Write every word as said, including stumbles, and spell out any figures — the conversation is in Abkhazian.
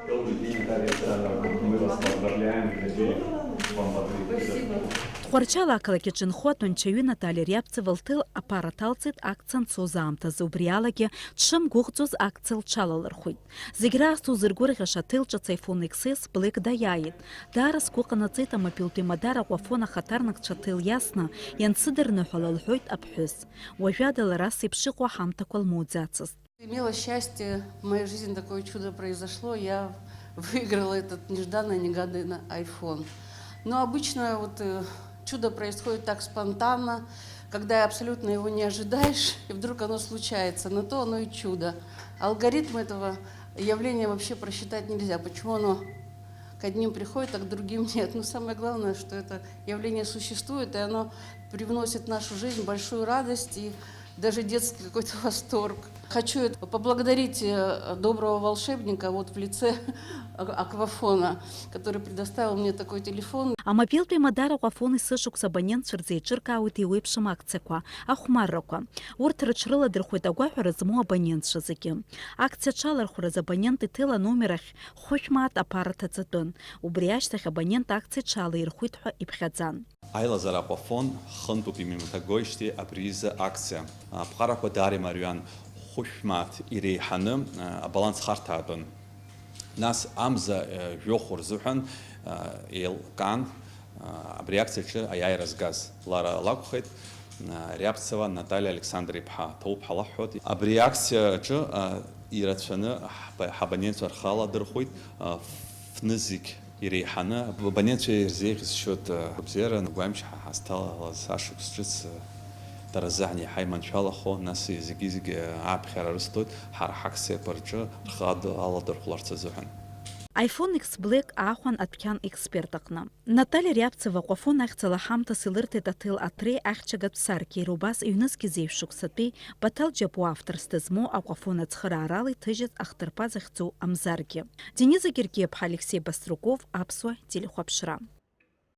Добрый день, Наталья Александровна. Мы вас поздравляем с дебютом. Вам подарили. Спасибо. Тҟәарчал ақалақь аҿы инхо атәанчаҩы Наталиа Риабцева лҭел аԥара ҭалҵеит акциа анцоз аамҭазы, убри алагьы дшымгәыӷӡоз акциа лҽалалырхәит. Зегь раасҭа узыргәырӷьаша аҭел ҿыц iPhone X S Black даиааит. Даара сгәы ҟанаҵеит амобилтә еимадара Аҟәафон ахаҭарнакцәа аҭел иасны иансыдырныҳәала, лҳәоит аԥҳәыс. Уажәада лара ас еиԥш иҟоу аҳамҭақәа лмоуӡацызт. Имела счастье, в моей жизни такое чудо произошло, я выиграла этот нежданно-негаданно iPhone. Но обычно вот э, чудо происходит так спонтанно, когда абсолютно его не ожидаешь, и вдруг оно случается. На то оно и чудо. Алгоритм этого явления вообще просчитать нельзя. Почему оно к одним приходит, а к другим нет? Но самое главное, что это явление существует, и оно привносит в нашу жизнь большую радость и даже детский какой-то восторг. Хочу это поблагодарить э, доброго волшебника вот в лице Аквафона, который предоставил мне такой телефон. Амобилтә еимадара Аҟәафон есышықәса абонентцәа рзы еиҿыркаауеит еиуеиԥшым акциақәа, ахәмаррақәа. Урҭ рыҽрыладырхәеит агәаҳәара змоу абонентцәа зегьы. Акциа аҽалархәразы абонент иҭел аномер ахь хәышә мааҭ аԥара ҭаҵатәын. Убри ашьҭахь абонент акциа иҽалаирхәит ҳәа иԥхьаӡан. Аилазара Аҟәафон хынтәуп имҩаԥнагоижьҭеи абри изы акциа. Аԥҟарақәа даара имариан, хәышә мааҭ иреиҳаны абаланс харҭәаатәын. Нас амза жәохә рзыҳәан еилкаан абри акциаҿы аиааира згаз. Лара лакәхеит, Риабцева Наталиа Александр-иԥҳа, ҭоуп ҳәа лаҳҳәоит. Абри акциаҿы ирацәаны ҳабонентцәа рхы аладырхәит, фнызқь иреиҳаны абонентцәа ирзеиӷьасшьоит агәабзиара, гәамч ҳа ҳазҭалаз ашықәс ҿыц дара рзыҳәан иаҳа иманшәалахо, нас зегьы-зегьы ааԥхьара рысҭоит ҳара ҳакциақәа рҿы рхы аладырхәларц азыҳәан. iPhone X Black аахәан адәқьан Expert аҟны. Наталиа Риабцева Аҟәафон ахьӡала ҳамҭас илырҭеит аҭел Аҭреи ахьчагатә саркьеи, иара убас ҩнызқь зеижә шықәсатәи Баҭал Џьапуа авторс дызмоу Аҟәафон ацхыраарала иҭыжьыз ахҭырԥа захьӡу Амзаргьы. Дениза Гергиаԥҳа, Алексеи Баструков, Аԥсуа телехәаԥшра.